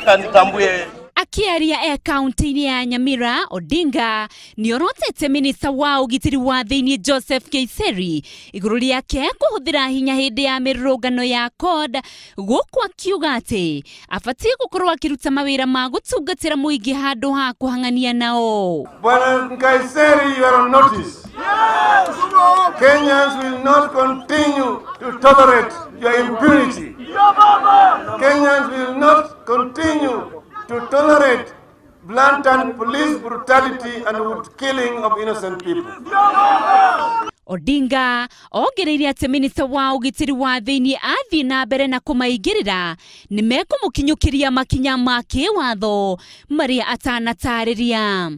Nataka nitambue Akĩaria e kaunti-inĩ ya Nyamira, Odinga nĩorotete minista wa ũgitĩri wa thĩinĩ Joseph Keiseri igũrũ rĩake kũhũthĩra hinya hĩndĩ ya mĩrũrũngano ya CORD, gũkũ akiuga atĩ abatiĩ gũkorwo akĩruta mawĩra ma gũtungatĩra mũingĩ handũ ha kũhang'ania nao. Bwana Nkaiseri, you are on notice. Kenyans will not continue to tolerate your impunity. Kenyans will not continue to tolerate blatant police brutality and would killing of innocent people. Odinga ongereire atĩ minista wa ũgitĩri wa thĩinĩ athiĩ na mbere na kũmaingĩrĩra nĩ mekũmũkinyũkĩria makinya ma kĩwatho marĩa atanatarĩria.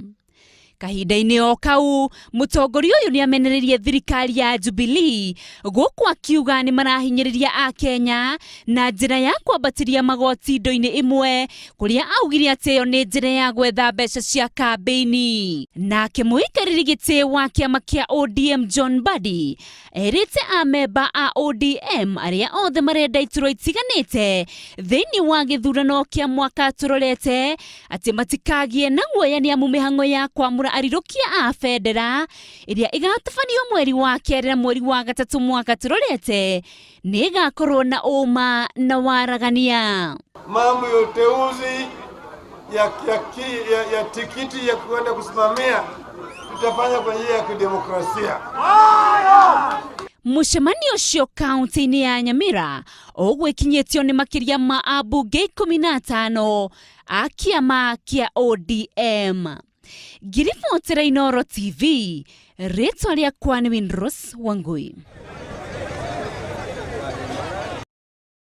Kahinda-inĩ o kau, mũtongoria ũyũ nĩ amenereirie thirikari ya Jubilee gũkũ akiuga nĩ marahinyĩrĩria Akenya na njĩra ya kwambatĩria magoti indo-inĩ imwe, kũrĩa augire atĩ ĩyo nĩ njĩra ya gwetha mbeca cia kambĩini. Nake mũikarĩri gĩtĩ wa kĩama kĩa ODM John Mbadi erĩte amemba a ODM arĩa othe marenda iturwa itiganĩte thĩinĩ wa gĩthurano kĩa mwaka tũrorete atĩ matikagie na guoya nĩ amu mĩhang'o ya kwamũra arirũkia a bendera ĩrĩa ĩgatabanio mweri wa kerĩ na mweri wa gatatũ mwaka tũrorete nĩ ĩgakorwo na ũma na waragania. Mambo ya uteuzi ya, ya, ya, ya tikiti ya kuenda kusimamia tutafanya kwa njia ya kidemokrasia. Mũcemanio ũcio kaunti-inĩ ya Nyamira ũgwĩkinyĩtio nĩ makĩria ma ambunge 15 a kĩama kĩa ODM. Ngiribotera Inooro TV, rĩtwa rĩakwa nĩ Winrose Wangui.